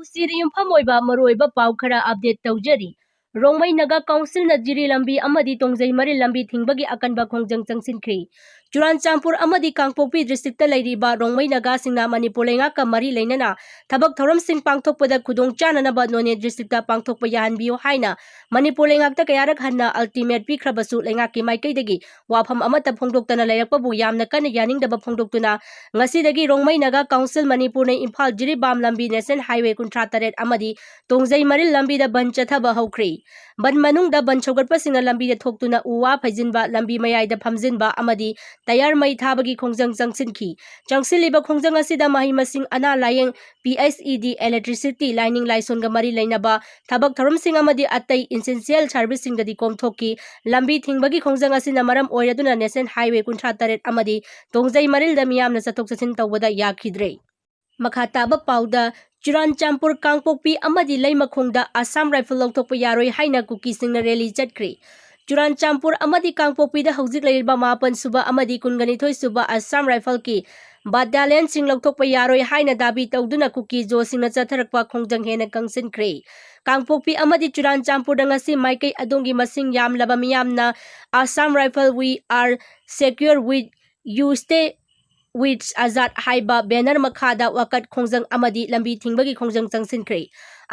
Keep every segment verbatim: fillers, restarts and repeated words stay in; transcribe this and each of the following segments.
ꯀꯨꯁꯤꯗ ꯌꯨꯝꯐꯝ ꯑꯣꯏꯕ ꯃꯔꯨꯑꯣꯏꯕ ꯄꯥꯎ ꯈꯔ update ꯇꯧꯖꯔꯤ꯫ ꯔꯣꯡꯃꯩ ꯅꯥꯒꯥ ꯀꯥꯎꯟꯁꯤꯜꯅ ꯖꯤꯔꯤ ꯂꯝꯕꯤ ꯑꯃꯗꯤ ꯇꯣꯡꯖꯩ ꯃꯔꯤꯜ ꯂꯝꯕꯤ ꯊꯤꯡꯕꯒꯤ ꯑꯀꯟꯕ ꯈꯣꯡꯖꯪ ꯆꯪꯁꯤꯟꯈ꯭ꯔꯦ꯫ ꯆꯨꯔꯥꯟꯆꯥꯟꯄꯨꯔ ꯑꯃꯗꯤ ꯀꯥꯡꯄꯣꯛꯄꯤ districtꯇ ꯂꯩꯔꯤꯕ ꯔꯣꯡꯃꯩ ꯅꯥꯒꯥꯁꯤꯡꯅ ꯃꯅꯤꯄꯨꯔ ꯂꯩꯉꯥꯛꯀ ꯃꯔꯤ ꯂꯩꯅꯅ ꯊꯕꯛ ꯊꯧꯔꯝꯁꯤꯡ ꯄꯥꯡꯊꯣꯛꯄꯗ ꯈꯨꯗꯣꯡ ꯆꯥꯅꯅꯕ ꯅꯣꯅꯦ districtꯇ ꯄꯥꯡꯊꯣꯛꯄ ꯌꯥꯍꯟꯕꯤꯌꯨ ꯍꯥꯏꯅ ꯃꯅꯤꯄꯨꯔ ꯂꯩꯉꯥꯛꯇ ꯀꯌꯥꯔꯛ ꯍꯟꯅ ultimate ꯄꯤꯈ꯭ꯔꯕꯁꯨ ꯂꯩꯉꯥꯛꯀꯤ ꯃꯥꯏꯀꯩꯗꯒꯤ ꯋꯥꯐꯝ ꯑꯃꯠꯇ ꯐꯣꯡꯗꯣꯛꯇꯅ ꯂꯩꯔꯛꯄꯕꯨ ꯌꯥꯝꯅ ꯀꯟꯅ ꯌꯥꯅꯤꯡꯗꯕ ꯐꯣꯡꯗꯣꯛꯇꯨꯅ ꯉꯁꯤꯗꯒꯤ ꯔꯣꯡꯃꯩ ꯅꯥꯒꯥ ꯀꯥꯎꯟꯁꯤꯜ ꯃꯅꯤꯄꯨꯔꯅ ꯏꯝꯐꯥꯜ ꯖꯤꯔꯤꯕꯥꯝ ꯂꯝꯕꯤ National Highway ꯀꯨꯟꯊ꯭ꯔꯥ ꯇꯔꯦꯠ ꯑꯃꯗꯤ ꯇꯣꯡꯖꯩ ꯃꯔꯤꯜ ꯂꯝꯕꯤꯗ ꯕꯟ ꯆꯠꯊꯕ ꯍꯧꯈ꯭ꯔꯦ꯫ ꯕꯟ ꯃꯅꯨꯡꯗ ꯕꯟ ꯁꯧꯒꯠꯄꯁꯤꯡꯅ ꯂꯝꯕꯤꯗ ꯊꯣꯛꯇꯨꯅ ꯎ ꯋꯥ ꯐꯩꯖꯤꯟꯕ, ꯂꯝꯕꯤ ꯃꯌꯥꯏꯗ ꯐꯝꯖꯤꯟꯕ ꯑꯃꯗꯤ ꯇꯌꯥꯔ ꯃꯩ ꯊꯥꯕꯒꯤ ꯈꯣꯡꯖꯪ ꯆꯪꯁꯤꯟꯈꯤ꯫ ꯆꯪꯁꯤꯜꯂꯤꯕ ꯈꯣꯡꯖꯪ ꯑꯁꯤꯗ ꯃꯍꯩ ꯃꯁꯤꯡ, ꯑꯅꯥ ꯂꯥꯌꯦꯡ, P H E D, electricity, ꯂꯥꯏꯅꯤꯡ ꯂꯥꯏꯁꯣꯟꯒ ꯃꯔꯤ ꯂꯩꯅꯕ ꯊꯕꯛ ꯊꯧꯔꯝꯁꯤꯡ ꯑꯃꯗꯤ ꯑꯇꯩ essential serviceꯁꯤꯡꯗꯗꯤ ꯀꯣꯝꯊꯣꯛꯈꯤ꯫ ꯂꯝꯕꯤ ꯊꯤꯡꯕꯒꯤ ꯈꯣꯡꯖꯪ ꯑꯁꯤꯅ ꯃꯔꯝ ꯑꯣꯏꯔꯗꯨꯅ National Highway ꯀꯨꯟꯊ꯭ꯔꯥ ꯇꯔꯦꯠ ꯑꯃꯗꯤ ꯇꯣꯡꯖꯩ ꯃꯔꯤꯜꯗ ꯃꯤꯌꯥꯝꯅ ꯆꯠꯊꯣꯛ ꯆꯠꯁꯤꯟ ꯇꯧꯕꯗ ꯌꯥꯈꯤꯗ꯭ꯔꯦ꯫ ꯃꯈꯥ ꯇꯥꯕ ꯄꯥꯎꯗ, ꯆꯨꯔꯥꯟꯆꯥꯟꯄꯨꯔ, ꯀꯥꯡꯄꯣꯛꯄꯤ ꯑꯃꯗꯤ ꯂꯩꯃꯈꯣꯡꯗ Assam Rifle ꯂꯧꯊꯣꯛꯄ ꯌꯥꯔꯣꯏ ꯍꯥꯏꯅ ꯀꯨꯀꯤꯁꯤꯡꯅ rally ꯆꯠꯈ꯭ꯔꯦ꯫ ꯆꯨꯔꯥꯟꯆꯥꯟꯄꯨꯔ ꯑꯃꯗꯤ ꯀꯥꯡꯄꯣꯛꯄꯤꯗ ꯍꯧꯖꯤꯛ ꯂꯩꯔꯤꯕ ꯃꯥꯄꯟ ꯁꯨꯕ ꯑꯃꯗꯤ ꯀꯨꯟꯒ ꯅꯤꯊꯣꯏ ꯁꯨꯕ Assam Rifleꯀꯤ battalionꯁꯤꯡ ꯂꯧꯊꯣꯛꯄ ꯌꯥꯔꯣꯏ ꯍꯥꯏꯅ ꯗꯥꯕꯤ ꯇꯧꯗꯨꯅ ꯀꯨꯀꯤ ꯖꯣꯁꯤꯡꯅ ꯆꯠꯊꯔꯛꯄ ꯈꯣꯡꯖꯪ ꯍꯦꯟꯅ ꯀꯪꯁꯤꯟꯈ꯭ꯔꯦ꯫ ꯀꯥꯡꯄꯣꯛꯄꯤ ꯑꯃꯗꯤ ꯆꯨꯔꯥꯟꯆꯥꯟꯄꯨꯔꯗ ꯉꯁꯤ ꯃꯥꯏꯀꯩ ꯑꯗꯣꯝꯒꯤ ꯃꯁꯤꯡ ꯌꯥꯝꯂꯕ ꯃꯤꯌꯥꯝꯅ Assam Rifle, We are secure with you, stay with Azad ꯍꯥꯏꯕ banner ꯃꯈꯥꯗ ꯋꯥꯀꯠ ꯈꯣꯡꯖꯪ ꯑꯃꯗꯤ ꯂꯝꯕꯤ ꯊꯤꯡꯕꯒꯤ ꯈꯣꯡꯖꯪ ꯆꯪꯁꯤꯟꯈ꯭ꯔꯦ꯫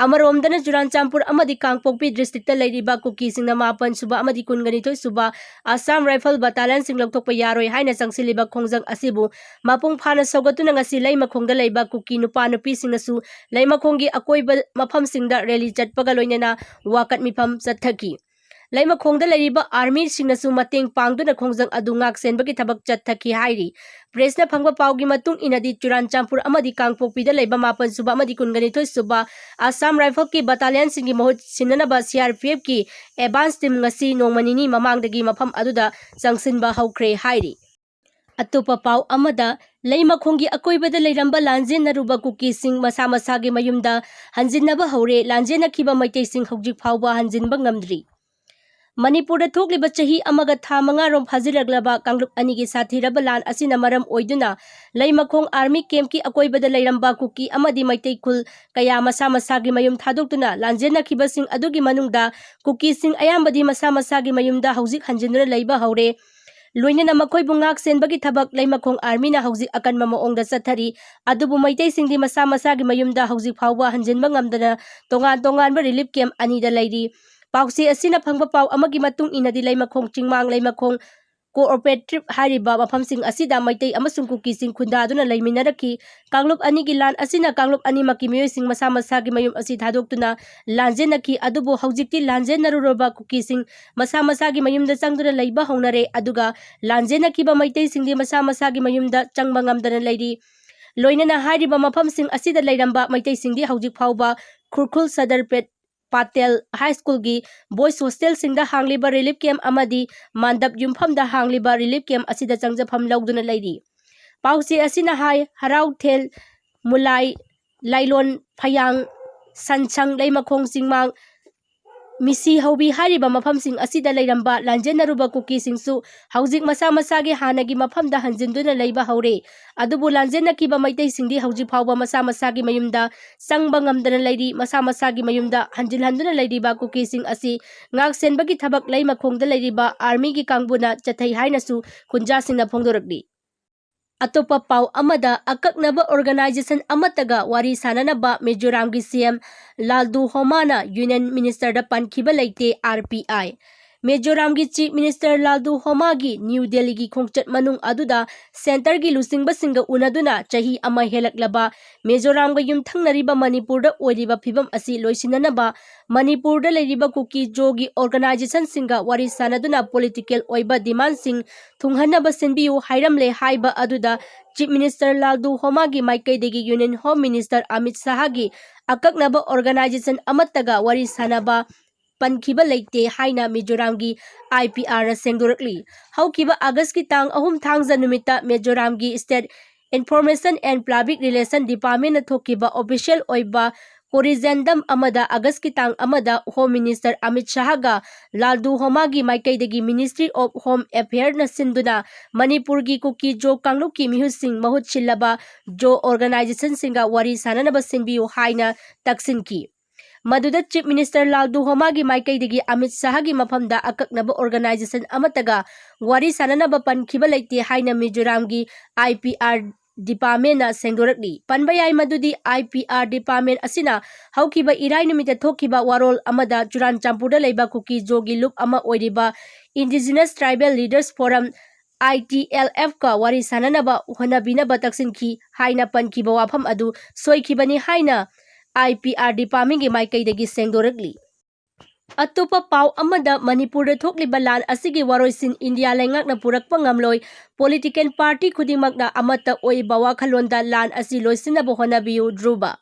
ꯑꯃꯔꯣꯝꯗꯅ ꯆꯨꯔꯥꯟꯆꯥꯟꯄꯨꯔ ꯑꯃꯗꯤ ꯀꯥꯡꯄꯣꯛꯄꯤ districtꯇ ꯂꯩꯔꯤꯕ ꯀꯨꯀꯤꯁꯤꯡꯅ ꯃꯥꯄꯟ ꯁꯨꯕ ꯑꯃꯗꯤ ꯀꯨꯟꯒ ꯅꯤꯊꯣꯏ ꯁꯨꯕ Assam Rifle battalionꯁꯤꯡ ꯂꯧꯊꯣꯛꯄ ꯌꯥꯔꯣꯏ ꯍꯥꯏꯅ ꯆꯪꯁꯤꯜꯂꯤꯕ ꯈꯣꯡꯖꯪ ꯑꯁꯤꯕꯨ ꯃꯄꯨꯡ ꯐꯥꯅ ꯁꯧꯒꯠꯇꯨꯅ ꯉꯁꯤ ꯂꯩꯃꯈꯣꯡꯗ ꯂꯩꯕ ꯀꯨꯀꯤ ꯅꯨꯄꯥ ꯅꯨꯄꯤꯁꯤꯡꯅꯁꯨ ꯂꯩꯃꯈꯣꯡꯒꯤ ꯑꯀꯣꯏꯕ ꯃꯐꯝꯁꯤꯡꯗ rally ꯆꯠꯄꯒ ꯂꯣꯏꯅꯅ ꯋꯥꯀꯠ ꯃꯤꯐꯝ ꯆꯠꯊꯈꯤ꯫ ꯂꯩꯃꯈꯣꯡꯗ ꯂꯩꯔꯤꯕ armyꯁꯤꯡꯅꯁꯨ ꯃꯇꯦꯡ ꯄꯥꯡꯗꯨꯅ ꯈꯣꯡꯖꯪ ꯑꯗꯨ ꯉꯥꯛ ꯁꯦꯟꯕꯒꯤ ꯊꯕꯛ ꯆꯠꯊꯈꯤ ꯍꯥꯏꯔꯤ꯫ Pressꯅ ꯐꯪꯕ ꯄꯥꯎꯒꯤ ꯃꯇꯨꯡ ꯏꯟꯅꯗꯤ, ꯆꯨꯔꯥꯟꯆꯥꯟꯄꯨꯔ ꯑꯃꯗꯤ ꯀꯥꯡꯄꯣꯛꯄꯤꯗ ꯂꯩꯕ ꯃꯥꯄꯟ ꯁꯨꯕ ꯑꯃꯗꯤ ꯀꯨꯟꯒ ꯅꯤꯊꯣꯏ ꯁꯨꯕ Assam Rifleꯀꯤ battalionꯁꯤꯡꯒꯤ ꯃꯍꯨꯠ ꯁꯤꯟꯅꯅꯕ CRPFꯀꯤ advance team ꯉꯁꯤ ꯅꯣꯡꯃ ꯅꯤꯅꯤ ꯃꯃꯥꯡꯗꯒꯤ ꯃꯐꯝ ꯑꯗꯨꯗ ꯆꯪꯁꯤꯟꯕ ꯍꯧꯈ꯭ꯔꯦ ꯍꯥꯏꯔꯤ꯫ ꯑꯇꯣꯞꯄ ꯄꯥꯎ ꯑꯃꯗ, ꯂꯩꯃꯈꯣꯡꯒꯤ ꯑꯀꯣꯏꯕꯗ ꯂꯩꯔꯝꯕ ꯂꯥꯟꯖꯦꯟꯅꯔꯨꯕ ꯀꯨꯀꯤꯁꯤꯡ ꯃꯁꯥ ꯃꯁꯥꯒꯤ ꯃꯌꯨꯝꯗ ꯍꯟꯖꯤꯟꯅꯕ ꯍꯧꯔꯦ꯫ ꯂꯥꯟꯖꯦꯟꯅꯈꯤꯕ ꯃꯩꯇꯩꯁꯤꯡ ꯍꯧꯖꯤꯛ ꯐꯥꯎꯕ ꯍꯟꯖꯤꯟꯕ ꯉꯝꯗ꯭ꯔꯤ꯫ ꯃꯅꯤꯄꯨꯔꯗ ꯊꯣꯛꯂꯤꯕ ꯆꯍꯤ ꯑꯃꯒ ꯊꯥ ꯃꯉꯥꯔꯣꯝ ꯐꯥꯖꯤꯜꯂꯛꯂꯕ ꯀꯥꯡꯂꯨꯞ ꯑꯅꯤꯒꯤ ꯁꯥꯊꯤꯔꯕ ꯂꯥꯟ ꯑꯁꯤꯅ ꯃꯔꯝ ꯑꯣꯏꯗꯨꯅ ꯂꯩꯃꯈꯣꯡ ꯑꯥꯔꯃꯤ ꯀꯦꯝꯞꯀꯤ ꯑꯀꯣꯏꯕꯗ ꯂꯩꯔꯝꯕ ꯀꯨꯀꯤ ꯑꯃꯗꯤ ꯃꯩꯇꯩ ꯈꯨꯜ ꯀꯌꯥ ꯃꯁꯥ ꯃꯁꯥꯒꯤ ꯃꯌꯨꯝ ꯊꯥꯗꯣꯛꯇꯨꯅ ꯂꯥꯟꯖꯦꯟꯅꯈꯤꯕꯁꯤꯡ ꯑꯗꯨꯒꯤ ꯃꯅꯨꯡꯗ ꯀꯨꯀꯤꯁꯤꯡ ꯑꯌꯥꯝꯕꯗꯤ ꯃꯁꯥ ꯃꯁꯥꯒꯤ ꯃꯌꯨꯝꯗ ꯍꯧꯖꯤꯛ ꯍꯟꯖꯤꯟꯗꯨꯅ ꯂꯩꯕ ꯍꯧꯔꯦ꯫ ꯂꯣꯏꯅꯅ ꯃꯈꯣꯏꯕꯨ ꯉꯥꯛ ꯁꯦꯟꯕꯒꯤ ꯊꯕꯛ ꯂꯩꯃꯈꯣꯡ ꯑꯥꯔꯃꯤꯅ ꯍꯧꯖꯤꯛ ꯑꯀꯟꯕ ꯃꯑꯣꯡꯗ ꯆꯠꯊꯔꯤ꯫ ꯑꯗꯨꯕꯨ ꯃꯩꯇꯩꯁꯤꯡꯗꯤ ꯃꯁꯥ ꯃꯁꯥꯒꯤ ꯃꯌꯨꯝꯗ ꯍꯧꯖꯤꯛ ꯐꯥꯎꯕ ꯍꯟꯖꯤꯟꯕ ꯉꯝꯗꯅ ꯇꯣꯉꯥꯟ ꯇꯣꯉꯥꯟꯕ ꯔꯤꯂꯤꯐ ꯀꯦꯝꯞ ꯑꯅꯤꯗ ꯂꯩꯔꯤ꯫ ꯄꯥꯎꯆꯦ ꯑꯁꯤꯅ ꯐꯪꯕ ꯄꯥꯎ ꯑꯃꯒꯤ ꯃꯇꯨꯡ ꯏꯟꯅꯗꯤ ꯂꯩꯃꯈꯣꯡ ꯆꯤꯡꯃꯥꯡ, ꯂꯩꯃꯈꯣꯡ ꯀꯣꯑꯣꯄꯔꯦꯇꯤꯚ ꯍꯥꯏꯔꯤꯕ ꯃꯐꯝꯁꯤꯡ ꯑꯁꯤꯗ ꯃꯩꯇꯩ ꯑꯃꯁꯨꯡ ꯀꯨꯀꯤꯁꯤꯡ ꯈꯨꯟꯗꯥꯗꯨꯅ ꯂꯩꯃꯤꯟꯅꯔꯛꯈꯤ꯫ ꯀꯥꯡꯂꯨꯞ ꯑꯅꯤꯒꯤ ꯂꯥꯟ ꯑꯁꯤꯅ ꯀꯥꯡꯂꯨꯞ ꯑꯅꯤꯃꯛꯀꯤ ꯃꯤꯑꯣꯏꯁꯤꯡ ꯃꯁꯥ ꯃꯁꯥꯒꯤ ꯃꯌꯨꯝ ꯑꯁꯤ ꯊꯥꯗꯣꯛꯇꯨꯅ ꯂꯥꯟꯖꯦꯟꯅꯈꯤ꯫ ꯑꯗꯨꯕꯨ ꯍꯧꯖꯤꯛꯇꯤ ꯂꯥꯟꯖꯦꯟꯅꯔꯨꯔꯕ ꯀꯨꯀꯤꯁꯤꯡ ꯃꯁꯥ ꯃꯁꯥꯒꯤ ꯃꯌꯨꯝꯗ ꯆꯪꯗꯨꯅ ꯂꯩꯕ ꯍꯧꯅꯔꯦ꯫ ꯑꯗꯨꯒ ꯂꯥꯟꯖꯦꯟꯅꯈꯤꯕ ꯃꯩꯇꯩꯁꯤꯡꯗꯤ ꯃꯁꯥ ꯃꯁꯥꯒꯤ ꯃꯌꯨꯝꯗ ꯆꯪꯕ ꯉꯝꯗꯅ ꯂꯩꯔꯤ꯫ ꯂꯣꯏꯅꯅ ꯍꯥꯏꯔꯤꯕ ꯃꯐꯝꯁꯤꯡ ꯑꯁꯤꯗ ꯂꯩꯔꯝꯕ ꯃꯩꯇꯩꯁꯤꯡꯗꯤ ꯍꯧꯖꯤꯛ ꯐꯥꯎꯕ ꯈꯨꯔꯈꯨꯜ ꯁꯗꯔ ꯄꯦꯠ ꯄꯥꯇꯦꯜ ꯍꯥꯏ ꯁ꯭ꯀꯨꯜꯒꯤ ꯕꯣꯏꯁ ꯍꯣꯁꯇꯦꯜꯁꯤꯡꯗ ꯍꯥꯡꯂꯤꯕ ꯔꯤꯂꯤꯐ ꯀꯦꯝꯞ ꯑꯃꯗꯤ ꯃꯥꯟꯗꯞ ꯌꯨꯝꯐꯝꯗ ꯍꯥꯡꯂꯤꯕ ꯔꯤꯂꯤꯐ ꯀꯦꯝꯞ ꯑꯁꯤꯗ ꯆꯪꯖꯐꯝ ꯂꯧꯗꯨꯅ ꯂꯩꯔꯤ꯫ ꯄꯥꯎꯆꯦ ꯑꯁꯤꯅ ꯍꯥꯏ, ꯍꯔꯥꯎꯊꯦꯜ, ꯃꯨꯂꯥꯏ, ꯂꯥꯏꯂꯣꯟ, ꯐꯌꯥꯡ, ꯁꯟꯁꯪ, ꯂꯩꯃꯈꯣꯡ ꯆꯤꯡꯃꯥꯡ, ꯃꯤꯁꯤ ꯍꯧꯕꯤ ꯍꯥꯏꯔꯤꯕ ꯃꯐꯝꯁꯤꯡ ꯑꯁꯤꯗ ꯂꯩꯔꯝꯕ ꯂꯥꯟꯖꯦꯟꯅꯔꯨꯕ ꯀꯨꯀꯤꯁꯤꯡꯁꯨ ꯍꯧꯖꯤꯛ ꯃꯁꯥ ꯃꯁꯥꯒꯤ ꯍꯥꯟꯅꯒꯤ ꯃꯐꯝꯗ ꯍꯟꯖꯤꯟꯗꯨꯅ ꯂꯩꯕ ꯍꯧꯔꯦ꯫ ꯑꯗꯨꯕꯨ ꯂꯥꯟꯖꯦꯟꯅꯈꯤꯕ ꯃꯩꯇꯩꯁꯤꯡꯗꯤ ꯍꯧꯖꯤꯛ ꯐꯥꯎꯕ ꯃꯁꯥ ꯃꯁꯥꯒꯤ ꯃꯌꯨꯝꯗ ꯆꯪꯕ ꯉꯝꯗꯅ ꯂꯩꯔꯤ꯫ ꯃꯁꯥ ꯃꯁꯥꯒꯤ ꯃꯌꯨꯝꯗ ꯍꯟꯖꯤꯜꯍꯟꯗꯨꯅ ꯂꯩꯔꯤꯕ ꯀꯨꯀꯤꯁꯤꯡ ꯑꯁꯤ ꯉꯥꯛ ꯁꯦꯟꯕꯒꯤ ꯊꯕꯛ ꯂꯩꯃꯈꯣꯡꯗ ꯂꯩꯔꯤꯕ ꯑꯥꯔꯃꯤꯒꯤ ꯀꯥꯡꯕꯨꯅ ꯆꯠꯊꯩ ꯍꯥꯏꯅꯁꯨ ꯈꯨꯟꯖꯥꯁꯤꯡꯅ ꯐꯣꯡꯗꯣꯔꯛꯂꯤ꯫ ꯑꯇꯣꯞꯄ ꯄꯥꯎ ꯑꯃꯗ, ꯑꯀꯛꯅꯕ ꯑꯣꯔꯒꯅꯥꯏꯖꯦꯁꯟ ꯑꯃꯠꯇꯒ ꯋꯥꯔꯤ ꯁꯥꯅꯅꯕ ꯃꯤꯖꯣꯔꯥꯝꯒꯤ ꯁꯤ ꯑꯦꯝ ꯂꯥꯜꯗꯨ ꯍꯣꯃꯥꯅ ꯌꯨꯅꯤꯌꯟ ꯃꯤꯅꯤꯁꯇꯔꯗ ꯄꯟꯈꯤꯕ ꯂꯩꯇꯦ, ꯑꯥꯔ ꯄꯤ ꯑꯥꯏ꯫ ꯃꯤꯖꯣꯔꯥꯝꯒꯤ ꯆꯤꯐ ꯃꯤꯅꯤꯁꯇꯔ ꯂꯥꯜꯗꯨ ꯍꯣꯃꯥꯒꯤ ꯅ꯭ꯌꯨ ꯗꯦꯜꯂꯤꯒꯤ ꯈꯣꯡꯆꯠ ꯃꯅꯨꯡ ꯑꯗꯨꯗ ꯁꯦꯟꯇꯔꯒꯤ ꯂꯨꯆꯤꯡꯕꯁꯤꯡꯒ ꯎꯅꯗꯨꯅ ꯆꯍꯤ ꯑꯃ ꯍꯦꯜꯂꯛꯂꯕ ꯃꯤꯖꯣꯔꯥꯝꯒ ꯌꯨꯝꯊꯪꯅꯔꯤꯕ ꯃꯅꯤꯄꯨꯔꯗ ꯑꯣꯏꯔꯤꯕ ꯐꯤꯕꯝ ꯑꯁꯤ ꯂꯣꯏꯁꯤꯟꯅꯅꯕ ꯃꯅꯤꯄꯨꯔꯗ ꯂꯩꯔꯤꯕ ꯀꯨꯀꯤ ꯖꯣꯒꯤ ꯑꯣꯔꯒꯅꯥꯏꯖꯦꯁꯟꯁꯤꯡꯒ ꯋꯥꯔꯤ ꯁꯥꯅꯗꯨꯅ ꯄꯣꯂꯤꯇꯤꯀꯦꯜ ꯑꯣꯏꯕ ꯗꯤꯃꯥꯟꯁꯤꯡ ꯊꯨꯡꯍꯟꯅꯕ ꯁꯤꯟꯕꯤꯌꯨ ꯍꯥꯏꯔꯝꯂꯦ ꯍꯥꯏꯕ ꯑꯗꯨꯗ ꯆꯤꯐ ꯃꯤꯅꯤꯁꯇꯔ ꯂꯥꯜꯗꯨ ꯍꯣꯃꯥꯒꯤ ꯃꯥꯏꯀꯩꯗꯒꯤ ꯌꯨꯅꯤꯌꯟ ꯍꯣꯝ ꯃꯤꯅꯤꯁꯇꯔ ꯑꯃꯤꯠ ꯁꯥꯍꯒꯤ ꯑꯀꯛꯅꯕ ꯑꯣꯔꯒꯅꯥꯏꯖꯦꯁꯟ ꯑꯃꯠꯇꯒ ꯋꯥꯔꯤ ꯁꯥꯅꯕ ꯄꯟꯈꯤꯕ ꯂꯩꯇꯦ ꯍꯥꯏꯅ ꯃꯤꯖꯣꯔꯥꯝꯒꯤ ꯑꯥꯏ ꯄꯤ ꯑꯥꯔꯅ ꯁꯦꯡꯗꯣꯔꯛꯂꯤ꯫ ꯍꯧꯈꯤꯕ ꯑꯥꯒꯁꯀꯤ ꯇꯥꯡ ꯑꯍꯨꯝ ꯊꯥꯡꯖ ꯅꯨꯃꯤꯠꯇ ꯃꯤꯖꯣꯔꯥꯝꯒꯤ state information and public relation ꯗꯤꯄꯥꯔꯠꯃꯦꯟꯅ ꯊꯣꯛꯈꯤꯕ ꯑꯣꯐꯤꯁꯤꯌꯦꯜ ꯑꯣꯏꯕ ꯀꯣꯔꯤꯖꯦꯟꯗꯝ ꯑꯃꯗ ꯑꯥꯒꯁꯀꯤ ꯇꯥꯡ ꯑꯃꯗ Home Minister ꯑꯃꯤꯠ ꯁꯥꯍꯒ ꯂꯥꯜꯗꯨ ꯍꯣꯃꯥꯒꯤ ꯃꯥꯏꯀꯩꯗꯒꯤ Ministry of Home Affairꯅ ꯁꯤꯟꯗꯨꯅ ꯃꯅꯤꯄꯨꯔꯒꯤ ꯀꯨꯀꯤ ꯖꯣ ꯀꯥꯡꯂꯨꯞꯀꯤ ꯃꯤꯍꯨꯠꯁꯤꯡ ꯃꯍꯨꯠ ꯁꯤꯜꯂꯕ ꯖꯣ organizationꯁꯤꯡꯒ ꯋꯥꯔꯤ ꯁꯥꯅꯅꯕ ꯁꯤꯟꯕꯤꯌꯨ ꯍꯥꯏꯅ ꯇꯛꯁꯤꯟꯈꯤ꯫ ꯃꯗꯨꯗ Chief Minister ꯂꯥꯜꯗꯨ ꯍꯣꯃꯥꯒꯤ ꯃꯥꯏꯀꯩꯗꯒꯤ ꯑꯃꯤꯠ ꯁꯥꯍꯒꯤ ꯃꯐꯝꯗ ꯑꯀꯛꯅꯕ organization ꯑꯃꯠꯇꯒ ꯋꯥꯔꯤ ꯁꯥꯅꯅꯕ ꯄꯟꯈꯤꯕ ꯂꯩꯇꯦ ꯍꯥꯏꯅ ꯃꯤꯖꯣꯔꯥꯝꯒꯤ IPR departmentꯅ ꯁꯦꯡꯗꯣꯔꯛꯂꯤ꯫ ꯄꯟꯕ ꯌꯥꯏ ꯃꯗꯨꯗꯤ IPR department ꯑꯁꯤꯅ ꯍꯧꯈꯤꯕ ꯏꯔꯥꯏ ꯅꯨꯃꯤꯠꯇ ꯊꯣꯛꯈꯤꯕ ꯋꯥꯔꯣꯜ ꯑꯃꯗ ꯆꯨꯔꯥꯟꯆꯥꯟꯄꯨꯔꯗ ꯂꯩꯕ ꯀꯨꯀꯤ ꯖꯣꯒꯤ ꯂꯨꯞ ꯑꯃ ꯑꯣꯏꯔꯤꯕ Indigenous Tribal Leaders Forum, ITLFꯀ ꯋꯥꯔꯤ ꯁꯥꯅꯅꯕ ꯍꯣꯠꯅꯕꯤꯅꯕ ꯇꯛꯁꯤꯟꯈꯤ ꯍꯥꯏꯅ ꯄꯟꯈꯤꯕ ꯋꯥꯐꯝ ꯑꯗꯨ ꯁꯣꯏꯈꯤꯕꯅꯤ ꯍꯥꯏꯅ IPR departmentꯀꯤ ꯃꯥꯏꯀꯩꯗꯒꯤ ꯁꯦꯡꯗꯣꯔꯛꯂꯤ꯫ ꯑꯇꯣꯞꯄ ꯄꯥꯎ ꯑꯃꯗ, ꯃꯅꯤꯄꯨꯔꯗ ꯊꯣꯛꯂꯤꯕ ꯂꯥꯟ ꯑꯁꯤꯒꯤ ꯋꯥꯔꯣꯏꯁꯤꯟ ꯏꯟꯗꯤꯌꯥ ꯂꯩꯉꯥꯛꯅ ꯄꯨꯔꯛꯄ ꯉꯝꯂꯣꯏ, political party ꯈꯨꯗꯤꯡꯃꯛꯅ ꯑꯃꯠꯇ ꯑꯣꯏꯕ ꯋꯥꯈꯜꯂꯣꯟꯗ ꯂꯥꯟ ꯑꯁꯤ ꯂꯣꯏꯁꯤꯟꯅꯕ ꯍꯣꯠꯅꯕꯤꯌꯨ, ꯙ꯭ꯔꯨꯕ꯫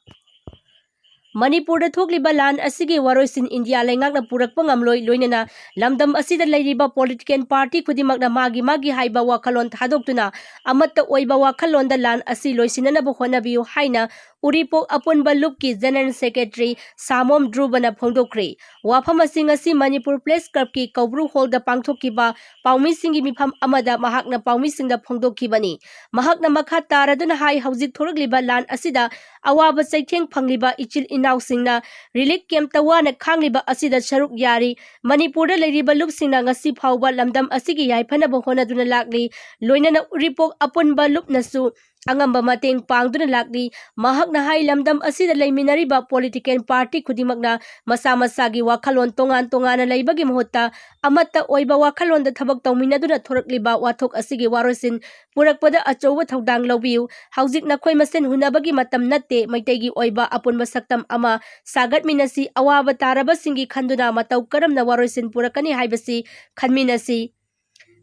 ꯃꯅꯤꯄꯨꯔꯗ ꯊꯣꯛꯂꯤꯕ ꯂꯥꯟ ꯑꯁꯤꯒꯤ ꯋꯥꯔꯣꯏꯁꯤꯟ ꯏꯟꯗꯤꯌꯥ ꯂꯩꯉꯥꯛꯅ ꯄꯨꯔꯛꯄ ꯉꯝꯂꯣꯏ, ꯂꯣꯏꯅꯅ ꯂꯝꯗꯝ ꯑꯁꯤꯗ ꯂꯩꯔꯤꯕ political party ꯈꯨꯗꯤꯡꯃꯛꯅ ꯃꯥꯒꯤ ꯃꯥꯒꯤ ꯍꯥꯏꯕ ꯋꯥꯈꯜꯂꯣꯟ ꯊꯥꯗꯣꯛꯇꯨꯅ ꯑꯃꯠꯇ ꯑꯣꯏꯕ ꯋꯥꯈꯜꯂꯣꯟꯗ ꯂꯥꯟ ꯑꯁꯤ ꯂꯣꯏꯁꯤꯟꯅꯅꯕ ꯍꯣꯠꯅꯕꯤꯌꯨ ꯍꯥꯏꯅ ꯎꯔꯤꯄꯣꯛ ꯑꯄꯨꯟꯕ ꯂꯨꯞꯀꯤ General Secretary ꯁꯥꯃꯣꯝ ꯙ꯭ꯔꯨꯕꯅ ꯐꯣꯡꯗꯣꯛꯈ꯭ꯔꯦ꯫ ꯋꯥꯐꯝ ꯑꯁꯤ ꯉꯁꯤ ꯃꯅꯤꯄꯨꯔ Press Clubꯀꯤ ꯀꯧꯕ꯭ꯔꯨ Hallꯗ ꯄꯥꯡꯊꯣꯛꯈꯤꯕ ꯄꯥꯎꯃꯤꯁꯤꯡꯒꯤ ꯃꯤꯐꯝ ꯑꯃꯗ ꯃꯍꯥꯛꯅ ꯄꯥꯎꯃꯤꯁꯤꯡꯗ ꯐꯣꯡꯗꯣꯛꯈꯤꯕꯅꯤ꯫ ꯃꯍꯥꯛꯅ ꯃꯈꯥ ꯇꯥꯔꯗꯨꯅ ꯍꯥꯏ, ꯍꯧꯖꯤꯛ ꯊꯣꯔꯛꯂꯤꯕ ꯂꯥꯟ ꯑꯁꯤꯗ ꯑꯋꯥꯕ ꯆꯩꯊꯦꯡ ꯐꯪꯂꯤꯕ ꯏꯆꯤꯜ ꯏꯅꯥꯎꯁꯤꯡꯅ relief campꯇ ꯋꯥꯅ ꯈꯥꯡꯂꯤꯕ ꯑꯁꯤꯗ ꯁꯔꯨꯛ ꯌꯥꯔꯤ꯫ ꯃꯅꯤꯄꯨꯔꯗ ꯂꯩꯔꯤꯕ ꯂꯨꯞꯁꯤꯡꯅ ꯉꯁꯤ ꯐꯥꯎꯕ ꯂꯝꯗꯝ ꯑꯁꯤꯒꯤ ꯌꯥꯏꯐꯅꯕ ꯍꯣꯠꯅꯗꯨꯅ ꯂꯥꯛꯂꯤ꯫ ꯂꯣꯏꯅꯅ ꯎꯔꯤꯄꯣꯛ ꯑꯄꯨꯟꯕ ꯂꯨꯞꯅꯁꯨ ꯑꯉꯝꯕ ꯃꯇꯦꯡ ꯄꯥꯡꯗꯨꯅ ꯂꯥꯛꯂꯤ꯫ ꯃꯍꯥꯛꯅ ꯍꯥꯏ, ꯂꯝꯗꯝ ꯑꯁꯤꯗ ꯂꯩꯃꯤꯟꯅꯔꯤꯕ political party ꯈꯨꯗꯤꯡꯃꯛꯅ ꯃꯁꯥ ꯃꯁꯥꯒꯤ ꯋꯥꯈꯜꯂꯣꯟ ꯇꯣꯉꯥꯟ ꯇꯣꯉꯥꯟꯅ ꯂꯩꯕꯒꯤ ꯃꯍꯨꯠꯇ ꯑꯃꯠꯇ ꯑꯣꯏꯕ ꯋꯥꯈꯜꯂꯣꯟꯗ ꯊꯕꯛ ꯇꯧꯃꯤꯟꯅꯗꯨꯅ ꯊꯣꯔꯛꯂꯤꯕ ꯋꯥꯊꯣꯛ ꯑꯁꯤꯒꯤ ꯋꯥꯔꯣꯏꯁꯤꯟ ꯄꯨꯔꯛꯄꯗ ꯑꯆꯧꯕ ꯊꯧꯗꯥꯡ ꯂꯧꯕꯤꯌꯨ꯫ ꯍꯧꯖꯤꯛ ꯅꯈꯣꯏ ꯃꯁꯦꯟ ꯍꯨꯟꯅꯕꯒꯤ ꯃꯇꯝ ꯅꯠꯇꯦ꯫ ꯃꯩꯇꯩꯒꯤ ꯑꯣꯏꯕ ꯑꯄꯨꯟꯕ ꯁꯛꯇꯝ ꯑꯃ ꯁꯥꯒꯠꯃꯤꯟꯅꯁꯤ꯫ ꯑꯋꯥꯕ ꯇꯥꯔꯕꯁꯤꯡꯒꯤ ꯈꯟꯗꯨꯅ ꯃꯇꯧ ꯀꯔꯝꯅ ꯋꯥꯔꯣꯏꯁꯤꯟ ꯄꯨꯔꯛꯀꯅꯤ ꯍꯥꯏꯕꯁꯤ ꯈꯟꯃꯤꯟꯅꯁꯤ꯫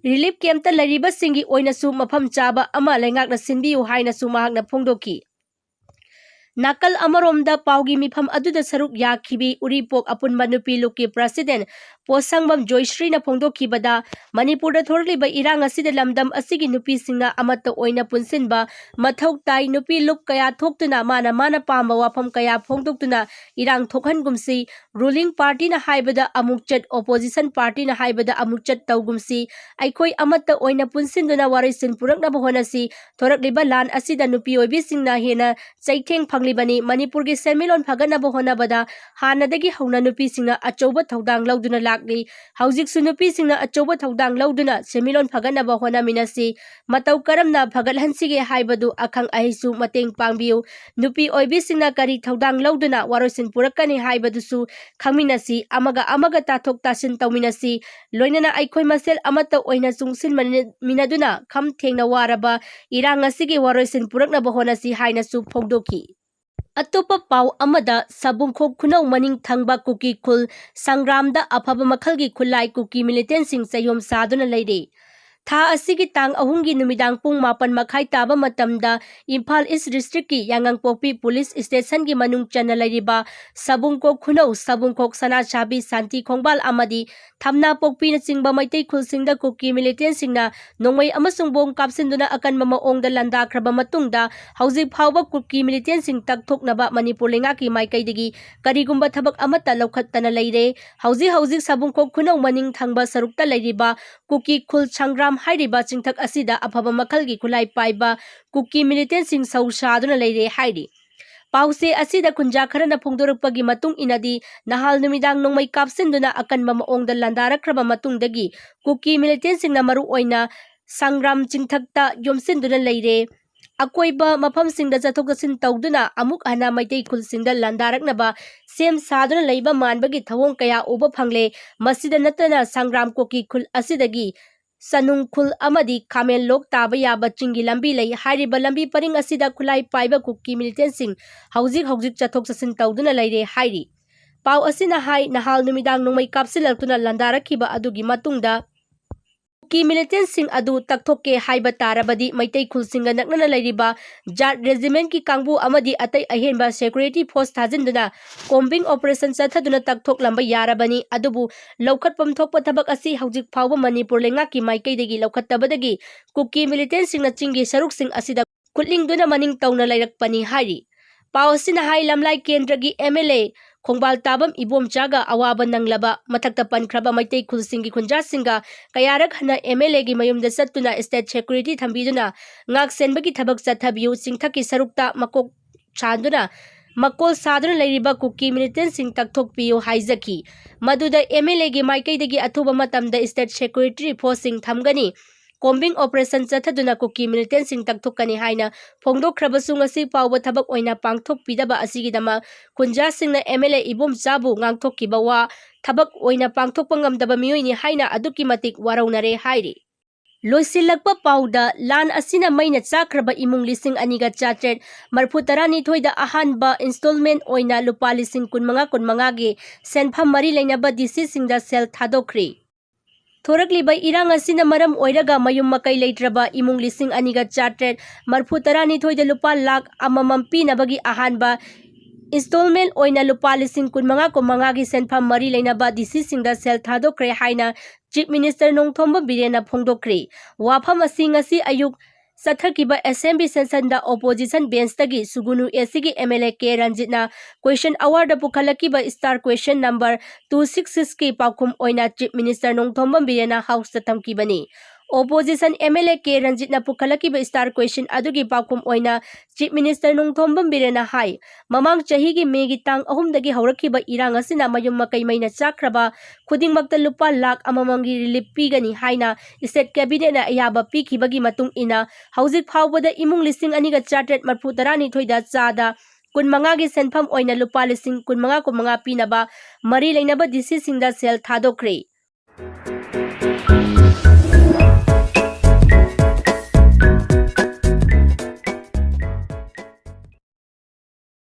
Relief campꯇ ꯂꯩꯔꯤꯕꯁꯤꯡꯒꯤ ꯑꯣꯏꯅꯁꯨ ꯃꯐꯝ ꯆꯥꯕ ꯑꯃ ꯂꯩꯉꯥꯛꯅ ꯁꯤꯟꯕꯤꯌꯨ ꯍꯥꯏꯅꯁꯨ ꯃꯍꯥꯛꯅ ꯐꯣꯡꯗꯣꯛꯈꯤ꯫ ꯅꯥꯀꯜ ꯑꯃꯔꯣꯝꯗ ꯄꯥꯎꯒꯤ ꯃꯤꯐꯝ ꯑꯗꯨꯗ ꯁꯔꯨꯛ ꯌꯥꯈꯤꯕꯤ ꯎꯔꯤꯄꯣꯛ ꯑꯄꯨꯟꯕ ꯅꯨꯄꯤ ꯂꯨꯞꯀꯤ President ꯄꯣꯠꯁꯪꯕꯝ ꯖꯣꯏꯁ꯭ꯔꯤꯅ ꯐꯣꯡꯗꯣꯛꯈꯤꯕꯗ, ꯃꯅꯤꯄꯨꯔꯗ ꯊꯣꯔꯛꯂꯤꯕ ꯏꯔꯥꯡ ꯑꯁꯤꯗ ꯂꯝꯗꯝ ꯑꯁꯤꯒꯤ ꯅꯨꯄꯤꯁꯤꯡꯅ ꯑꯃꯠꯇ ꯑꯣꯏꯅ ꯄꯨꯟꯁꯤꯟꯕ ꯃꯊꯧ ꯇꯥꯏ꯫ ꯅꯨꯄꯤ ꯂꯨꯞ ꯀꯌꯥ ꯊꯣꯛꯇꯨꯅ ꯃꯥꯅ ꯃꯥꯅ ꯄꯥꯝꯕ ꯋꯥꯐꯝ ꯀꯌꯥ ꯐꯣꯡꯗꯣꯛꯇꯨꯅ ꯏꯔꯥꯡ ꯊꯣꯛꯍꯟꯒꯨꯝꯁꯤ꯫ ꯔꯨꯂꯤꯡ ꯄꯥꯔꯇꯤꯅ ꯍꯥꯏꯕꯗ ꯑꯃꯨꯛ ꯆꯠ, ꯑꯣꯄꯣꯖꯤꯁꯟ ꯄꯥꯔꯇꯤꯅ ꯍꯥꯏꯕꯗ ꯑꯃꯨꯛ ꯆꯠ ꯇꯧꯒꯨꯝꯁꯤ꯫ ꯑꯩꯈꯣꯏ ꯑꯃꯠꯇ ꯑꯣꯏꯅ ꯄꯨꯟꯁꯤꯟꯗꯨꯅ ꯋꯥꯔꯣꯏꯁꯤꯟ ꯄꯨꯔꯛꯅꯕ ꯍꯣꯠꯅꯁꯤ꯫ ꯊꯣꯔꯛꯂꯤꯕ ꯂꯥꯟ ꯑꯁꯤꯗ ꯅꯨꯄꯤ ꯑꯣꯏꯕꯤꯁꯤꯡꯅ ꯍꯦꯟꯅ ꯆꯩꯊꯦꯡ ꯐꯪꯂꯤꯕꯅꯤ꯫ ꯃꯅꯤꯄꯨꯔꯒꯤ ꯁꯦꯟꯃꯤꯠꯂꯣꯟ ꯐꯒꯠꯅꯕ ꯍꯣꯠꯅꯕꯗ ꯍꯥꯟꯅꯗꯒꯤ ꯍꯧꯅ ꯅꯨꯄꯤꯁꯤꯡꯅ ꯑꯆꯧꯕ ꯊꯧꯗꯥꯡ ꯂꯧꯗꯨꯅ ꯂꯥꯛꯂꯤ꯫ ꯍꯧꯖꯤꯛꯁꯨ ꯅꯨꯄꯤꯁꯤꯡꯅ ꯑꯆꯧꯕ ꯊꯧꯗꯥꯡ ꯂꯧꯗꯨꯅ ꯁꯦꯟꯃꯤꯠꯂꯣꯟ ꯐꯒꯠꯅꯕ ꯍꯣꯠꯅꯃꯤꯟꯅꯁꯤ꯫ ꯃꯇꯧ ꯀꯔꯝꯅ ꯐꯒꯠꯍꯟꯁꯤꯒꯦ ꯍꯥꯏꯕꯗꯨ ꯑꯈꯪ ꯑꯍꯩꯁꯨ ꯃꯇꯦꯡ ꯄꯥꯡꯕꯤꯌꯨ꯫ ꯅꯨꯄꯤ ꯑꯣꯏꯕꯤꯁꯤꯡꯅ ꯀꯔꯤ ꯊꯧꯗꯥꯡ ꯂꯧꯗꯨꯅ ꯋꯥꯔꯣꯏꯁꯤꯟ ꯄꯨꯔꯛꯀꯅꯤ ꯍꯥꯏꯕꯗꯨꯁꯨ ꯈꯪꯃꯤꯟꯅꯁꯤ꯫ ꯑꯃꯒ ꯑꯃꯒ ꯇꯥꯊꯣꯛ ꯇꯥꯁꯤꯟ ꯇꯧꯃꯤꯟꯅꯁꯤ꯫ ꯂꯣꯏꯅꯅ ꯑꯩꯈꯣꯏ ꯃꯁꯦꯜ ꯑꯃꯠꯇ ꯑꯣꯏꯅ ꯆꯨꯡꯁꯤꯟꯃꯤꯟꯅꯗꯨꯅ ꯈꯝ ꯊꯦꯡꯅ ꯋꯥꯔꯕ ꯏꯔꯥꯡ ꯑꯁꯤꯒꯤ ꯋꯥꯔꯣꯏꯁꯤꯟ ꯄꯨꯔꯛꯅꯕ ꯍꯣꯠꯅꯁꯤ ꯍꯥꯏꯅꯁꯨ ꯐꯣꯡꯗꯣꯛꯈꯤ꯫ ꯑꯇꯣꯞꯄ ꯄꯥꯎ ꯑꯃꯗ, ꯁꯕꯨꯡꯈꯣꯛ ꯈꯨꯅꯧ ꯃꯅꯤꯡ ꯊꯪꯕ ꯀꯨꯀꯤ ꯈꯨꯜ ꯁꯪꯒ꯭ꯔꯥꯝꯗ ꯑꯐꯕ ꯃꯈꯜꯒꯤ ꯈꯨꯠꯂꯥꯏ ꯀꯨꯀꯤ ꯃꯤꯂꯤꯇꯦꯟꯁꯤꯡ ꯆꯌꯣꯝ ꯁꯥꯗꯨꯅ ꯂꯩꯔꯤ꯫ ꯊꯥ ꯑꯁꯤꯒꯤ ꯇꯥꯡ ꯑꯍꯨꯝꯒꯤ ꯅꯨꯃꯤꯗꯥꯡ ꯄꯨꯡ ꯃꯥꯄꯟ ꯃꯈꯥꯏ ꯇꯥꯕ ꯃꯇꯝꯗ ꯏꯝꯐꯥꯜ ꯏꯁ ꯗꯤꯁꯇ꯭ꯔꯤꯛꯀꯤ ꯌꯥꯉꯥꯡꯄꯣꯛꯄꯤ ꯄꯨꯂꯤꯁ ꯁ꯭ꯇꯦꯁꯟꯒꯤ ꯃꯅꯨꯡ ꯆꯟꯅ ꯂꯩꯔꯤꯕ ꯁꯕꯨꯡꯈꯣꯛ ꯈꯨꯅꯧ, ꯁꯕꯨꯡꯈꯣꯛ ꯁꯅꯥꯁꯥꯕꯤ, ꯁꯥꯟꯇꯤ ꯈꯣꯡꯕꯥꯜ ꯑꯃꯗꯤ ꯊꯝꯅꯥꯄꯣꯛꯄꯤꯅꯆꯤꯡꯕ ꯃꯩꯇꯩ ꯈꯨꯜꯁꯤꯡꯗ ꯀꯨꯀꯤ ꯃꯤꯂꯤꯇꯦꯟꯁꯤꯡꯅ ꯅꯣꯡꯃꯩ ꯑꯃꯁꯨꯡ ꯕꯣꯝ ꯀꯥꯞꯁꯤꯟꯗꯨꯅ ꯑꯀꯟꯕ ꯃꯑꯣꯡꯗ ꯂꯥꯟꯗꯥꯈ꯭ꯔꯕ ꯃꯇꯨꯡꯗ, ꯍꯧꯖꯤꯛ ꯐꯥꯎꯕ ꯀꯨꯀꯤ ꯃꯤꯂꯤꯇꯦꯟꯁꯤꯡ ꯇꯛꯊꯣꯛꯅꯕ ꯃꯅꯤꯄꯨꯔ ꯂꯩꯉꯥꯛꯀꯤ ꯃꯥꯏꯀꯩꯗꯒꯤ ꯀꯔꯤꯒꯨꯝꯕ ꯊꯕꯛ ꯑꯃꯠꯇ ꯂꯧꯈꯠꯇꯅ ꯂꯩꯔꯦ꯫ ꯍꯧꯖꯤꯛ ꯍꯧꯖꯤꯛ ꯁꯕꯨꯡꯈꯣꯛ ꯈꯨꯅꯧ ꯃꯅꯤꯡ ꯊꯪꯕ ꯁꯔꯨꯛꯇ ꯂꯩꯔꯤꯕ ꯀꯨꯀꯤ ꯈꯨꯜ ꯁꯪꯒ꯭ꯔꯥꯝ ꯍꯥꯏꯔꯤꯕ ꯆꯤꯡꯊꯛ ꯑꯁꯤꯗ ꯑꯐꯕ ꯃꯈꯜꯒꯤ ꯈꯨꯠꯂꯥꯏ ꯄꯥꯏꯕ ꯀꯨꯀꯤ ꯃꯤꯂꯤꯇꯦꯟꯁꯤꯡ ꯁꯧ ꯁꯥꯗꯨꯅ ꯂꯩꯔꯦ ꯍꯥꯏꯔꯤ꯫ ꯄꯥꯎꯆꯦ ꯑꯁꯤꯗ ꯈꯨꯟꯖꯥ ꯈꯔꯅ ꯐꯣꯡꯗꯣꯔꯛꯄꯒꯤ ꯃꯇꯨꯡ ꯏꯟꯅꯗꯤ, ꯅꯍꯥꯜ ꯅꯨꯃꯤꯗꯥꯡ ꯅꯣꯡꯃꯩ ꯀꯥꯞꯁꯤꯟꯗꯨꯅ ꯑꯀꯟꯕ ꯃꯑꯣꯡꯗ ꯂꯥꯟꯗꯥꯔꯛꯈ꯭ꯔꯕ ꯃꯇꯨꯡꯗꯒꯤ ꯀꯨꯀꯤ ꯃꯤꯂꯤꯇꯦꯟꯁꯤꯡꯅ ꯃꯔꯨꯑꯣꯏꯅ ꯁꯪꯒ꯭ꯔꯥꯝ ꯆꯤꯡꯊꯛꯇ ꯌꯣꯝꯁꯤꯟꯗꯨꯅ ꯂꯩꯔꯦ꯫ ꯑꯀꯣꯏꯕ ꯃꯐꯝꯁꯤꯡꯗ ꯆꯠꯊꯣꯛ ꯆꯠꯁꯤꯟ ꯇꯧꯗꯨꯅ ꯑꯃꯨꯛ ꯍꯟꯅ ꯃꯩꯇꯩ ꯈꯨꯜꯁꯤꯡꯗ ꯂꯥꯟꯗꯥꯔꯛꯅꯕ ꯁꯦꯝ ꯁꯥꯗꯨꯅ ꯂꯩꯕ ꯃꯥꯟꯕꯒꯤ ꯊꯧꯑꯣꯡ ꯀꯌꯥ ꯎꯕ ꯐꯪꯂꯦ꯫ ꯃꯁꯤꯗ ꯅꯠꯇꯅ ꯁꯪꯒ꯭ꯔꯥꯝ ꯀꯨꯀꯤ ꯈꯨꯜ ꯑꯁꯤꯗꯒꯤ ꯆꯅꯨꯡ ꯈꯨꯜ ꯑꯃꯗꯤ ꯈꯥꯃꯦꯟ ꯂꯣꯛ ꯇꯥꯕ ꯌꯥꯕ ꯆꯤꯡꯒꯤ ꯂꯝꯕꯤ ꯂꯩ꯫ ꯍꯥꯏꯔꯤꯕ ꯂꯝꯕꯤ ꯄꯔꯤꯡ ꯑꯁꯤꯗ ꯈꯨꯠꯂꯥꯏ ꯄꯥꯏꯕ ꯀꯨꯀꯤ ꯃꯤꯂꯤꯇꯦꯟꯁꯤꯡ ꯍꯧꯖꯤꯛ ꯍꯧꯖꯤꯛ ꯆꯠꯊꯣꯛ ꯆꯠꯁꯤꯟ ꯇꯧꯗꯨꯅ ꯂꯩꯔꯦ ꯍꯥꯏꯔꯤ꯫ ꯄꯥꯎ ꯑꯁꯤꯅ ꯍꯥꯏ, ꯅꯍꯥꯜ ꯅꯨꯃꯤꯗꯥꯡ ꯅꯣꯡꯃꯩ ꯀꯥꯞꯁꯤꯜꯂꯛꯇꯨꯅ ꯂꯥꯟꯗꯥꯔꯛꯈꯤꯕ ꯑꯗꯨꯒꯤ ꯃꯇꯨꯡꯗ ꯀꯨꯀꯤ ꯃꯤꯂꯤꯇꯦꯟꯠꯁꯤꯡ ꯑꯗꯨ ꯇꯛꯊꯣꯛꯀꯦ ꯍꯥꯏꯕ ꯇꯥꯔꯕꯗꯤ ꯃꯩꯇꯩ ꯈꯨꯜꯁꯤꯡꯒ ꯅꯛꯅꯅ ꯂꯩꯔꯤꯕ ꯖꯥꯠ ꯔꯦꯖꯤꯃꯦꯟꯠꯀꯤ ꯀꯥꯡꯕꯨ ꯑꯃꯗꯤ ꯑꯇꯩ ꯑꯍꯦꯟꯕ ꯁꯦꯀ꯭ꯌꯨꯔꯤꯇꯤ ꯐꯣꯔꯁ ꯊꯥꯖꯤꯟꯗꯨꯅ ꯀꯣꯝꯕꯤꯡ ꯑꯣꯄꯔꯦꯁꯟ ꯆꯠꯊꯗꯨꯅ ꯇꯛꯊꯣꯛꯂꯝꯕ ꯌꯥꯔꯕꯅꯤ꯫ ꯑꯗꯨꯕꯨ ꯂꯧꯈꯠꯐꯝ ꯊꯣꯛꯄ ꯊꯕꯛ ꯑꯁꯤ ꯍꯧꯖꯤꯛ ꯐꯥꯎꯕ ꯃꯅꯤꯄꯨꯔ ꯂꯩꯉꯥꯛꯀꯤ ꯃꯥꯏꯀꯩꯗꯒꯤ ꯂꯧꯈꯠꯇꯕꯗꯒꯤ ꯀꯨꯀꯤ ꯃꯤꯂꯤꯇꯦꯟꯠꯁꯤꯡꯅ ꯆꯤꯡꯒꯤ ꯁꯔꯨꯛꯁꯤꯡ ꯑꯁꯤꯗ ꯈꯨꯠꯂꯤꯡꯗꯨꯅ ꯃꯅꯤꯡ ꯇꯧꯅ ꯂꯩꯔꯛꯄꯅꯤ ꯍꯥꯏꯔꯤ꯫ ꯄꯥꯎ ꯑꯁꯤꯅ ꯍꯥꯏ, ꯂꯝꯂꯥꯏ ꯀꯦꯟꯗ꯭ꯔꯒꯤ ꯑꯦꯝ ꯑꯦꯜ ꯑꯦ ꯈꯣꯡꯕꯥꯜ ꯇꯥꯕꯝ ꯏꯕꯣꯝꯆꯥꯒ ꯑꯋꯥꯕ ꯅꯪꯂꯕ ꯃꯊꯛꯇ ꯄꯟꯈ꯭ꯔꯕ ꯃꯩꯇꯩ ꯈꯨꯜꯁꯤꯡꯒꯤ ꯈꯨꯟꯖꯥꯁꯤꯡꯒ ꯀꯌꯥꯔꯛ ꯍꯟꯅ ꯑꯦꯝ ꯑꯦꯜ ꯑꯦꯒꯤ ꯃꯌꯨꯝꯗ ꯆꯠꯇꯨꯅ ꯁ꯭ꯇꯦꯠ ꯁꯦꯀ꯭ꯌꯨꯔꯤꯇꯤ ꯊꯝꯕꯤꯗꯨꯅ ꯉꯥꯛ ꯁꯦꯟꯕꯒꯤ ꯊꯕꯛ ꯆꯠꯊꯕꯤꯌꯨ, ꯆꯤꯡꯊꯛꯀꯤ ꯁꯔꯨꯛꯇ ꯃꯀꯣꯛ ꯁꯥꯟꯗꯨꯅ ꯃꯀꯣꯜ ꯁꯥꯗꯨꯅ ꯂꯩꯔꯤꯕ ꯀꯨꯀꯤ ꯃꯤꯂꯤꯇꯦꯟꯠꯁꯤꯡ ꯇꯛꯊꯣꯛꯄꯤꯌꯨ ꯍꯥꯏꯖꯈꯤ꯫ ꯃꯗꯨꯗ ꯑꯦꯝ ꯑꯦꯜ ꯑꯦꯒꯤ ꯃꯥꯏꯀꯩꯗꯒꯤ ꯑꯊꯨꯕ ꯃꯇꯝꯗ ꯁ꯭ꯇꯦꯠ ꯁꯦꯀ꯭ꯌꯨꯔꯤꯇꯤ ꯐꯣꯔꯁꯁꯤꯡ ꯊꯝꯒꯅꯤ, ꯀꯣꯝꯕꯤꯡ ꯑꯣꯄꯔꯦꯁꯟ ꯆꯠꯊꯗꯨꯅ ꯀꯨꯀꯤ ꯃꯤꯂꯤꯇꯦꯟꯠꯁꯤꯡ ꯇꯛꯊꯣꯛꯀꯅꯤ ꯍꯥꯏꯅ ꯐꯣꯡꯗꯣꯛꯈ꯭ꯔꯕꯁꯨ ꯉꯁꯤ ꯐꯥꯎꯕ ꯊꯕꯛ ꯑꯣꯏꯅ ꯄꯥꯡꯊꯣꯛꯄꯤꯗꯕ ꯑꯁꯤꯒꯤꯗꯃꯛ ꯈꯨꯟꯖꯥꯁꯤꯡꯅ ꯑꯦꯝ ꯑꯦꯜ ꯑꯦ ꯏꯕꯣꯝꯆꯥꯕꯨ ꯉꯥꯡꯊꯣꯛꯈꯤꯕ ꯋꯥ ꯊꯕꯛ ꯑꯣꯏꯅ ꯄꯥꯡꯊꯣꯛꯄ ꯉꯝꯗꯕ ꯃꯤꯑꯣꯏꯅꯤ ꯍꯥꯏꯅ ꯑꯗꯨꯛꯀꯤ ꯃꯇꯤꯛ ꯋꯥꯔꯧꯅꯔꯦ ꯍꯥꯏꯔꯤ꯫ ꯂꯣꯏꯁꯤꯜꯂꯛꯄ ꯄꯥꯎꯗ, ꯂꯥꯟ ꯑꯁꯤꯅ ꯃꯩꯅ ꯆꯥꯛꯈ꯭ꯔꯕ ꯏꯃꯨꯡ ꯂꯤꯁꯤꯡ ꯑꯅꯤꯒ ꯆꯥꯇ꯭ꯔꯦꯠ ꯃꯔꯐꯨ ꯇꯔꯥꯅꯤꯊꯣꯏꯗ ꯑꯍꯥꯟꯕ ꯏꯟꯁꯇꯣꯜꯃꯦꯟꯠ ꯑꯣꯏꯅ ꯂꯨꯄꯥ ꯂꯤꯁꯤꯡ ꯀꯨꯟꯃꯉꯥ ꯀꯨꯟꯃꯉꯥꯒꯤ ꯁꯦꯟꯐꯝ ꯃꯔꯤ ꯂꯩꯅꯕ ꯗꯤ ꯁꯤꯁꯤꯡꯗ ꯁꯦꯜ ꯊꯥꯗꯣꯛꯈ꯭ꯔꯤ꯫ ꯊꯣꯔꯛꯂꯤꯕ ꯏꯔꯥꯡ ꯑꯁꯤꯅ ꯃꯔꯝ ꯑꯣꯏꯔꯒ ꯃꯌꯨꯝ ꯃꯀꯩ ꯂꯩꯇ꯭ꯔꯕ ꯏꯃꯨꯡ ꯂꯤꯁꯤꯡ ꯑꯅꯤꯒ ꯆꯥꯇ꯭ꯔꯦꯠ ꯃꯔꯐꯨ ꯇꯔꯥꯅꯤꯊꯣꯏꯗ ꯂꯨꯄꯥ ꯂꯥꯈ ꯑꯃꯃꯝ ꯄꯤꯅꯕꯒꯤ ꯑꯍꯥꯟꯕ ꯏꯟꯁꯇꯣꯜꯃꯦꯟꯠ ꯑꯣꯏꯅ ꯂꯨꯄꯥ ꯂꯤꯁꯤꯡ ꯀꯨꯟꯃꯉꯥ ꯀꯨꯟꯃꯉꯥꯒꯤ ꯁꯦꯟꯐꯝ ꯃꯔꯤ ꯂꯩꯅꯕ ꯗꯤ ꯁꯤꯁꯤꯡꯗ ꯁꯦꯜ ꯊꯥꯗꯣꯛꯈ꯭ꯔꯦ ꯍꯥꯏꯅ ꯆꯤꯐ ꯃꯤꯅꯤꯁꯇꯔ ꯅꯣꯡꯊꯣꯝꯕꯝ ꯕꯤꯔꯦꯟꯅ ꯐꯣꯡꯗꯣꯛꯈ꯭ꯔꯤ꯫ ꯋꯥꯐꯝ ꯑꯁꯤ ꯉꯁꯤ ꯑꯌꯨꯛ ꯆꯠꯊꯈꯤꯕ ꯑꯦꯁꯦꯝꯕ꯭ꯂꯤ ꯁꯦꯁꯟꯗ ꯑꯣꯄꯣꯖꯤꯁꯟ ꯕꯦꯟꯁꯇꯒꯤ ꯁꯨꯒꯨꯅꯨ ꯑꯦꯁꯤꯒꯤ ꯑꯦꯝ ꯑꯦꯜ ꯑꯦ ꯀꯦ ꯔꯟꯖꯤꯠꯅ ꯀ꯭ꯋꯦꯁꯟ ꯑꯋꯥꯔꯗ ꯄꯨꯈꯠꯂꯛꯈꯤꯕ star question number two six ꯁꯤꯛꯁꯀꯤ ꯄꯥꯎꯈꯨꯝ ꯑꯣꯏꯅ ꯆꯤꯐ ꯃꯤꯅꯤꯁꯇꯔ ꯅꯣꯡꯊꯣꯝꯕꯝ ꯕꯤꯔꯦꯟꯅ ꯍꯥꯎꯁꯇ ꯊꯝꯈꯤꯕꯅꯤ꯫ Opposition M L A K ꯔꯟꯖꯤꯠꯅ ꯄꯨꯈꯠꯂꯛꯈꯤꯕ ꯁ꯭ꯇꯥꯔ ꯀ꯭ꯋꯦꯁꯟ ꯑꯗꯨꯒꯤ ꯄꯥꯎꯈꯨꯝ ꯑꯣꯏꯅ ꯆꯤꯐ ꯃꯤꯅꯤꯁꯇꯔ ꯅꯣꯡꯊꯣꯝꯕꯝ ꯕꯤꯔꯦꯟꯅ ꯍꯥꯏ, ꯃꯃꯥꯡ ꯆꯍꯤꯒꯤ ꯃꯦꯒꯤ ꯇꯥꯡ ꯑꯍꯨꯝꯗꯒꯤ ꯍꯧꯔꯛꯈꯤꯕ ꯏꯔꯥꯡ ꯑꯁꯤꯅ ꯃꯌꯨꯝ ꯃꯀꯩ ꯃꯩꯅ ꯆꯥꯛꯈ꯭ꯔꯕ ꯈꯨꯗꯤꯡꯃꯛꯇ ꯂꯨꯄꯥ ꯂꯥꯈ ꯑꯃꯃꯝꯒꯤ ꯔꯤꯂꯤꯐ ꯄꯤꯒꯅꯤ ꯍꯥꯏꯅ ꯁ꯭ꯇꯦꯠ ꯀꯦꯕꯤꯅꯦꯠꯅ ꯑꯌꯥꯕ ꯄꯤꯈꯤꯕꯒꯤ ꯃꯇꯨꯡ ꯏꯟꯅ ꯍꯧꯖꯤꯛ ꯐꯥꯎꯕꯗ ꯏꯃꯨꯡ ꯂꯤꯁꯤꯡ ꯑꯅꯤꯒ ꯆꯥꯇ꯭ꯔꯦꯠ ꯃꯔꯐꯨ ꯇꯔꯥꯅꯤꯊꯣꯏꯗ ꯆꯥꯗ ꯀꯨꯟꯃꯉꯥꯒꯤ ꯁꯦꯟꯐꯝ ꯑꯣꯏꯅ ꯂꯨꯄꯥ ꯂꯤꯁꯤꯡ ꯀꯨꯟꯃꯉꯥ ꯀꯨꯟꯃꯉꯥ ꯄꯤꯅꯕ ꯃꯔꯤ ꯂꯩꯅꯕ ꯗꯤ ꯁꯤꯁꯤꯡꯗ ꯁꯦꯜ ꯊꯥꯗꯣꯛꯈ꯭ꯔꯦ꯫